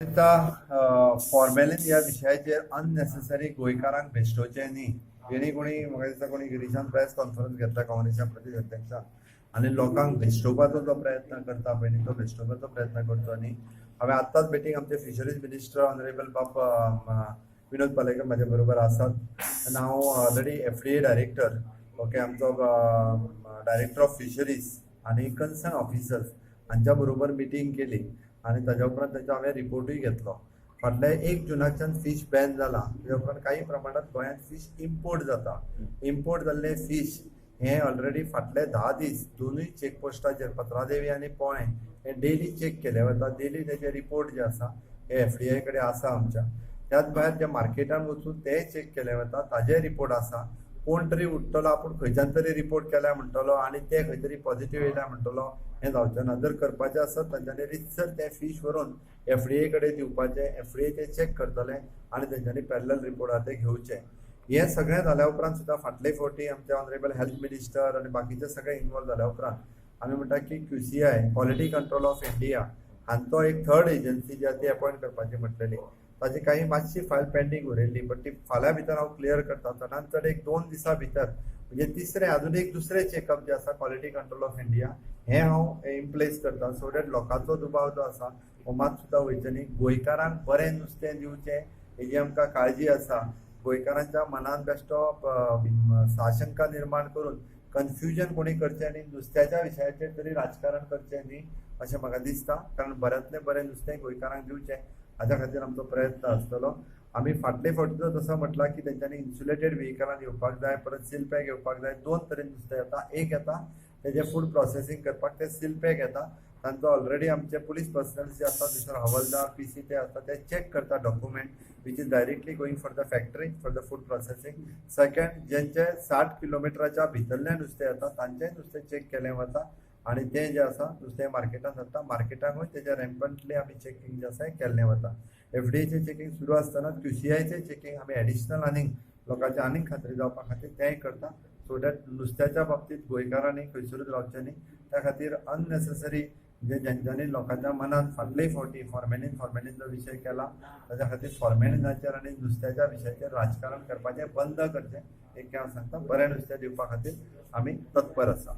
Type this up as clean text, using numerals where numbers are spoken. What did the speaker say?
Formalin ह्या विशयाचेर unnecessary गोंयकारांक भेश्टोवचें न्ही. जेणी कोणी, म्हाका दिसता, कोणी गिरीशान प्रेस कॉन्फरन्स घेतला काँग्रेसच्या प्रदेश अध्यक्षान आनी लोकांक भेश्टोवपाचो जो प्रयत्न करता पळय न्ही, तो भेश्टोवपाचो प्रयत्न करचो न्ही. हांवें आत्ताच मिटींग, आमचे फिशरीज मिनिस्टर ऑनरेबल बाब विनोद पालयेकर म्हाजे बरोबर आसात आनी हांव already FDA director, okay, आमचो डायरेक्टर ऑफ फिशरीज आनी कन्सर्न ऑफिसर्स हांच्या बरोबर मिटींग केली आनी ताज्या उपरांत तांचो हांवें रिपोर्टूय घेतलो. फाटल्या 1 जुनाच्यान फीश बॅन जाला. तेज्या उपरांत काही प्रमाणात गोंयांत फीश इम्पोर्ट जाता. इम्पोर्ट जाल्ले फीश हे ऑलरेडी फाटले 10 दीस दोनूय चेकपोस्टाचेर, पत्रादेवी आनी पोळें, हे डेली चेक केले वता. डेली तेजे रिपोर्ट जे आसा हे एफडीए कडेन आसा आमच्या. त्याच भायर जे मार्केटान वचून तेय चेक केले वता, ताजेय रिपोर्ट आसा. कोण तरी उठ्ठलो, आपूण खंयच्यान तरी रिपोर्ट केल्या म्हणटलो आनी ते खंय तरी पॉझिटिव्ह येयल्या म्हणटलो, हें जावचें ना. जर करपाचें आसत, तांच्यांनी रितसर ते फीश व्हरून एफडीए कडेन दिवपाचे. एफडीए ते चेक करतले आनी तेंच्यांनी पॅरलल रिपोर्ट आहा ते घेवचे. हें सगळें जाल्या उपरांत सुद्दां फाटले फावटी आमचे ऑनरेबल हेल्थ मिनिस्टर आनी बाकीचे सगळे इन्वॉल्व जाल्या उपरांत आमी म्हणटा की QCI, Quality Control of India हांचो एक थर्ड एजन्सी जी आसा ती अपॉयंट करपाची म्हटलेली. ताजी काही मातशी फायल पेंडींग उरिल्ली, बट ती फाल्यां भितर हांव क्लियर करता. चडान चड एक 2 दिसां भितर, म्हणजे तिसरें अजून एक दुसरें चेकअप जें आसा क्वॉलिटी कंट्रोल ऑफ इंडिया, हें हांव इन प्लेस करता, सो that लोकांचो दुबाव जो आसा हो मात सुद्दां वयचो न्ही. गोंयकारांक बरें नुस्तें दिवचें हेजी आमकां काळजी आसा. गोंयकारांच्या मनान बेश्टो साशंका निर्माण करून कन्फ्युजन कोणी करचें आनी नुस्त्याच्या विशयाचेर तरी राजकारण करचें न्ही अशें म्हाका दिसता, कारण बऱ्यांतलें बरें नुस्तें गोंयकारांक दिवचें हाज्या खातीर आमचो प्रयत्न आसतलो. आमी फाटले फावटी तसो म्हटलां की तेंच्यांनी इन्सुलेटेड व्हेकलान येवपाक जाय, परत सील पॅक येवपाक जाय. दोन तरेन नुस्तें येता. एक येता तेजें फूड प्रोसेसींग करपाक, ते सील पॅक येता. तांचो ऑलरेडी आमचे पुलीस पर्सनल जे आसता, दुसरो हवालदार, पीसी ते आसता, ते चॅक करता document which is directly going for the factory for the food processing. Second, जेंचे 60 किलोमिटराच्या भितरलें नुस्तें येता, तांचेंय नुस्तें चॅक केलें वता आनी तें जें आसा नुस्तें मार्केटान जाता. मार्केटाकूय तेजें रॅम्पंटली आमी चॅकींग जें आसा हें केल्लें वता. एफडीएचें चॅकींग सुरू आसतना क्यूसीआयचें चॅकींग आमी एडिशनल आनीक लोकांची आनीक खात्री जावपा खातीर तेंय करता, सो that नुस्त्याच्या बाबतींत गोंयकारांनी खंयसरूच रावचें न्ही. त्या खातीर अननेसेसरी म्हणजे जेंच्यांनी लोकांच्या मनात फाटले फावटी फॉर्मेलीन जो विशय केला, ताच्या खातीर फॉर्मेलिनाचेर आनी नुस्त्याच्या विशयाचेर राजकारण करपाचें बंद करचें एक हांव सांगता. बरें नुस्तें दिवपा खातीर आमी तत्पर आसा.